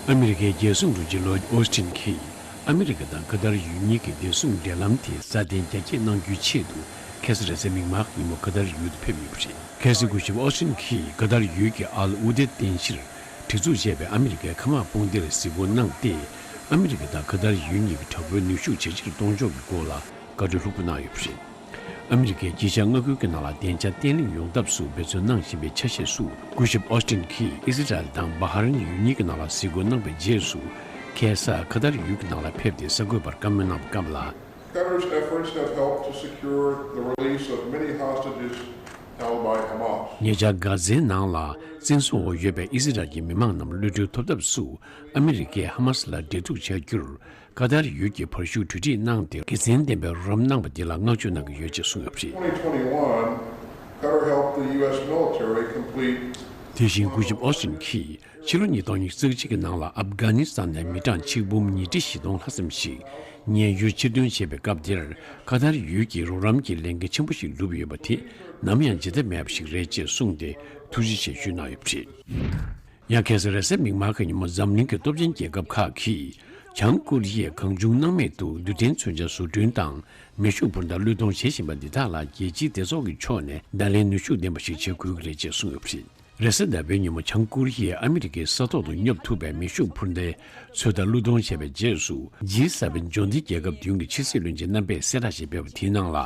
ཨ་མི་རི་ཀའི་རྒྱལ་སྲུང་དྲུང་ཆེ་ལོ་ཨོ་སི་ཊིན་གྱིས། ཨ་མི་རི་ཀ་དང་ཁ་ཐར་ཡུལ་གཉིས་ཀྱི་བདེ་སྲུང་འབྲེལ་ལམ་དེ་སྲ་བརྟན་རྒྱ་སྐྱེད་གནང་རྒྱུའི་ཆེད་དུ། ཁ་སང་རེས་གཟའ་མིག་དམར་གྱི་ཉིན་མོ་ཀ་ཏར་ཡུལ་དུ་ཕེབས་ཡོད་པ་རེད། ཁ་སང་སྐུ་ཞབས་ཨོ་སི་ཊིན་གྱིས་ཀ་ཏར་ཡུལ་གྱི་ཨལ་ཨུ་དེ་རྟེན་གཞིར་སྒྲིག་འཛུགས་བྱས་པའི་ཨ་མི་རི་ཀའི་མཁའ་དམག་དཔུང་སྡེ་ལ་གཟིགས་སྐོར་གནང་སྟེ། ཨ་མི་རི་ཀ་དང་ཀ་ཏར་ཡུལ་གཉིས་ཀྱི་དྲག་པོའི་ནུས་ཤུགས་ཇེ་ཆེར་གཏོང་ཕྱོགས་ཀྱི་སྐོར་ལ་བཀའ་འཁྲོལ་ལྷུག་པོ་གནང་ཡོད་པ་རེད། ཨ་མི་རི་ཀས་དཀྱིལ་ཤར་མངའ་ཁུལ་གྱི་ནང་ལ་བདེ་འཇགས་བརྟན་ལྷིང་ཡོང་ཐབས་སུ་འབད་བརྩོན་གནང་བཞིན་པའི་ཆ་ཤས་སུ་སྐུ་ཞབས་ཨོ་སི་ཊིན་གྱིས་ཨི་སི་རལ་དང་བྷ་ཧ་རན་ཡུལ་གཉིས་ཀྱི་ནང་ལ་གཟིགས་སྐོར་གནང་བའི་རྗེས་སུ། ཁ་སང་ཀ་ཏར་ཡུལ་གྱི་ནང་ལ་ཕེབས་ཏེ་གསར་འགོད་པར་བཀའ་མོལ་གནང་བའི་སྐབས་ལ། Qatar's efforts have helped to secure the release of many hostages held by Hamas. ཉེ་ཆར་གྷ་ཛའི་ནང་ལ་བཙན་བཟུང་འོག་ཡོད་པའི་ཨི་སི་རལ་གྱི་མི་མང་རྣམས་གློད་གྲོལ་ཐོབ་ཐབས་སུ་ཨ་མི་རི་ཀས་ཧ་མ་སི་ལ་འབྲེལ་གཏུག་བྱ་རྒྱུར་ཀ་ཏར་ཡུལ་གྱིས་བར་ཞུགས་གྲོས་འགྲིག་གནང་སྟེ་དགེ་མཚན་ལྡན་པའི་རོགས་རམ་གནང་བ་འདི་ལ་བསྔགས་བརྗོད་གནང་གི་ཡོད་ཅེས་གསུངས་ཡོད་པ་རེད། Twenty twenty-one, Qatar helped the U S military complete དེ་བཞིན་སྐུ་ཞབས་ཨོ་སི་ཊིན་གྱིས་ཕྱི་ལོ་ཉིས་སྟོང་ཉི་ཤུ་རྩ་གཅིག་གི་ནང་ལ་ཨབ་གྷ་ནི་སི་ཐན་ནས་མི་གྲངས་ཆིག་འབུམ་ཉིས་ཁྲི་བཞི་སྟོང་ལྷག་ཙམ་ཞིག་ཉེན་ཡོལ་ཕྱིར་ཐོན་བྱས་པའི་སྐབས་དེར་ཀ་ཏར་ཡུལ་གྱིས་རོགས་རམ་གྱི་ལས་འགན་ཆེན་པོ་ཞིག་བསྒྲུབས་ཡོད་པ་དེ་ནམ་ཡང་བརྗེད་ཐབས་མེད་པ་ཞིག་རེད་ཅེས་གསུངས་ཏེ་ཐུགས་རྗེ་ཆེ་ཞུས་གནང་ཡོད་པ་རེད། ཡང་ཁ་སང་རེས་གཟའ་མིག་དམར་གྱི་ཉིན་མོ་འཛམ་གླིང་གི་སྟོབས་ཆེན་རྒྱལ་ཁབ་ཁག་གིས་བྱང་ཀོ་རི་ཡས་གང་བྱུང་སྣང་མེད་དུ་རྡུལ་ཕྲན་མཚོན་ཆ་བཟོ་སྐྲུན་དང་མེ་ཤུགས་འཕུར་མདའ་བློས་གཏོང་བྱེད་བཞིན་པ་འདི་དག་ལ་རྒྱལ་སྤྱིའི་སྡེ་ཚོགས་ཀྱི་ཕྱོགས་ནས་བརྡ་ལན་ནུས་ཤུགས་ལྡན་པ་ཞིག་བྱེད་དགོས་ཀྱི་རེད་ཅེས་གསུངས་ཡོད་པ་རེད། རེས་གཟའ་ཟླ་བའི་ཉིན་མོ་བྱང་ཀོ་རི་ཡས་ཨ་མི་རི་ཀའི་ས་ཐོག་ཏུ་སྙོབ་ཐུབ་པའི་མེ་ཤུགས་འཕུར་མདའི་ཚོད་ལྟ་བློས་གཏོང་བྱས་པའི་རྗེས་སུ། ཇི་སེ་ཝེན་འབྱོར་ལྡན་རྒྱལ་ཁབ་བདུན་གྱི་ཕྱི་སྲིད་བློན་ཆེན་རྣམ་པས་གསལ་བསྒྲགས་ཤིག་སྤེལ་བ་དེའི་ནང་ལ།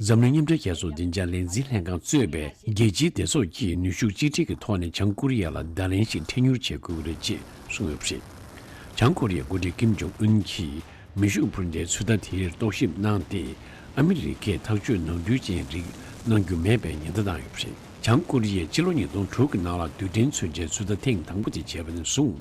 འཛམ་གླིང་མཉམ་འབྲེལ་རྒྱལ་ཚོགས་བདེ་འཇགས་ལས་འཛིན་ལྷན་ཁང་གཙོས་པའི་རྒྱལ་སྤྱིའི་སྡེ་ཚོགས་ཀྱིས་ནུས་ཤུགས་གཅིག་སྒྲིལ་གྱི་ཐོག་ནས་བྱང་ཀོ་རི་ཡ་ལ་བརྡ་ལན་ཞིག་འཕྲལ་མྱུར་བྱེད་དགོས་ཀྱི་རེད་ཅེས་གསུངས་ཡོད་པ་རེད། བྱང་ཀོ་རི་ཡའི་འགོ་ཁྲིད་ཀིམ་ཇོང་ཨུན་གྱིས་མེ་ཤུགས་འཕུར་མདའི་ཚོད་ལྟ་དེར་རྟོག་ཞིབ་གནང་སྟེ། ཨ་མི་རི་ཀས་ཐག་གཅོད་ནོར་འཁྲུལ་ཅན་རིགས་གནང་རྒྱུ་མེད་པའི་ཉེན་བརྡ་བཏང་ཡོད་པ་རེད། བྱང་ཀོ་རི་ཡས་ཕྱི་ལོ་ཉིས་སྟོང་དྲུག་གི་ནང་ལ་རྡུལ་ཕྲན་མཚོན་ཆའི་ཚོད་ལྟ་ཐེངས་དང་པོ་དེ་བྱས་པ་ནས་བཟུང་།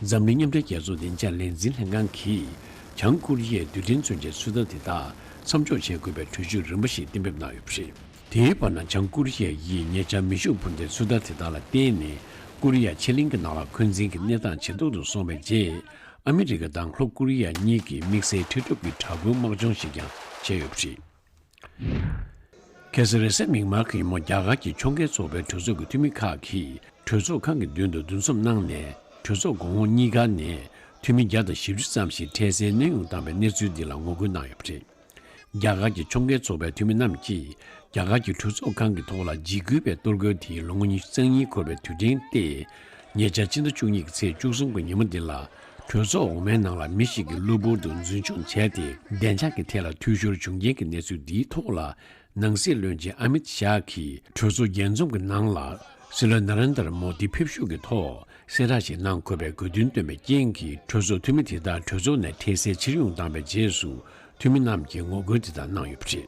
འཛམ་གླིང་མཉམ་འབྲེལ་རྒྱལ་ཚོགས་བདེ་འཇགས་ལས་འཛིན་ལྷན་ཁང་གིས་བྱང་ཀོ་རི་ཡས་རྡུལ་ཕྲན་མཚོན་ཆའི་ཚོད་ལྟ་དེ་དག་མཚམས་འཇོག་བྱེད་དགོས་པའི་གྲོས་ཆོད་རིམ་པ་ཞིག་གཏན་འབེབས་གནང་ཡོད་པ་རེད། དེའི་བར་ན་བྱང་ཀོ་རི་ཡ་ཡིས་ཉེ་ཆར་མེ་ཤུགས་འཕུར་མདའི་ཚོད་ལྟ་དེ་དག་ལ་བརྟེན་ནས་ཀོ་རི་ཡ་ཕྱེད་གླིང་གི་ནང་ལ་འཁོན་འཛིན་གྱི་གནས་སྟངས་ཇེ་སྡུག་ཏུ་སོང་བའི་རྗེས། ཨ་མི་རི་ཀ་དང་ལྷོ་ཀོ་རི་ཡ་གཉིས་ཀྱིས་དམིགས་བསལ་འཕྲལ་སྒྲུབ་ཀྱི་དྲག་པོའི་དམག་སྦྱོང་ཞིག་ཀྱང་བྱས་ཡོད་པ་རེད། ཁ་སང་རེས་གཟའ་མིག་དམར་གྱི་ཉིན་མོ་རྒྱ་གར་གྱི་ཕྱོགས་འགལ་ཚོགས་པའི་གྲོས་ཚོགས་ཀྱི་འཐུས་མི་ཁག་གིས་གྲོས་ཚོགས་ཁང་གི་མདུན་དུ་འདུ་འཛོམས་གནང་ནས། གྲོས་ཚོགས་སྒོ་ངོས་གཉིས་ཀ་ནས་འཐུས་མི་བརྒྱ་དང་བཞི་བཅུ་ཙམ་ཞིག་འཕྲལ་སེལ་གནས་དབྱུང་བཏང་བའི་གནས་ཚུལ་འདི་ལ་ངོ་རྒོལ་གནང་ཡོད་པ་རེད། རྒྱ་གར་གྱི་ཕྱོགས་འགལ་ཚོགས་པའི་འཐུས་མི་རྣམས་ཀྱིས་རྒྱ་གར་གྱི་གྲོས་ཚོགས་ཁང་གི་ཐོག་ལ་འཇིགས་སྐུལ་བའི་གཏོར་རྒོལ་དེའི་ལོ་ངོ་ཉི་ཤུ་རྩ་གཉིས་འཁོར་བའི་དུས་དྲན་ཏེ། ཉེ་ཆར་ཕྱི་ཟླ་བཅུ་གཉིས་ཀྱི་ཚེས་བཅུ་གསུམ་གྱི་ཉིན་མོ་འདི་ལ། གྲོས་ཚོགས་འོག་མའི་ནང་ལ་མི་ཞིག་གིས་གློ་བུར་དུ་འཛིན་སྐྱོང་བྱས་ཏེ། བདེ་འཇགས་ཀྱི་ཐད་ལ་འཐུས་ཤོར་བྱུང་རྐྱེན་གྱི་གནས་ཚུལ་འདིའི་ཐོག་ལ། ནང་སྲིད་བློན་ཆེན་ཨ་མིད་ཤཱ་གིས་གྲོས་ཚོགས་རྒྱས་འཛོམས་ཀྱི་ནང་ལ། སྲིད་བློན་ན་རེན་དར་མོ་དི་ཕེབས་ཞུགས་ཀྱི་ཐོག་གསལ་བསྒྲགས་ཤིག་གནང་དགོས་པའི་དགོས་འདུན་བཏོན་པའི་རྐྱེན་གྱིས། གྲོས་ཚོགས་འཐུས་མི་དེ་དག་གྲོས་ཚོགས་ནས་འཕྲལ་སེལ་ཕྱིར་དབྱུང་བཏང་བའི་རྗེས་སུ། འཐུས་མི་རྣམས་ཀྱིས་ངོ་རྒོལ་དེ་དག་གནང་ཡོད་པ་རེད།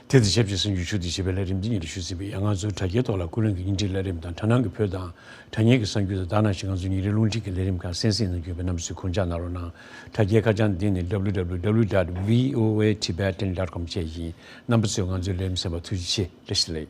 དེ་དང་ཆབས་ཅིག་གསར་འགྱུར་ཕྱོགས་བསྡུས་བྱས་པའི་ལས་རིམ་འདི་ཉིད་ལ་ཞུ་ཟིན་པས། ཡང་ང་ཚོའི་དྲ་རྒྱའི་ཐོག་ལ་ཀུན་གླེང་གི་བརྙན་འཕྲིན་ལས་རིམ་དང་། དྲ་སྣང་གི་བོད་དང་དྲ་བརྙན་གྱི་གསར་འགྱུར་དང་། ད་ནང་བཞིན་ང་ཚོའི་ཉིན་རེའི་རླུང་འཕྲིན་གྱི་ལས་རིམ་ཁག་གསན་གཟིགས་གནང་རྒྱུ་ཡོད་པས། རྣམ་པ་ཚོས་གོ་བརྡ་གནང་རོགས་གནང་། དྲ་རྒྱའི་ཁ་བྱང་འདི་ནི་W W W dot V O A Tibetan dot com བཅས་ཡིན། རྣམ་པ་ཚོས་ང་ཚོའི་ལས་རིམ་གསན་པར་ཐུགས་རྗེ་ཆེ། བཀྲ་ཤིས་བདེ་ལེགས།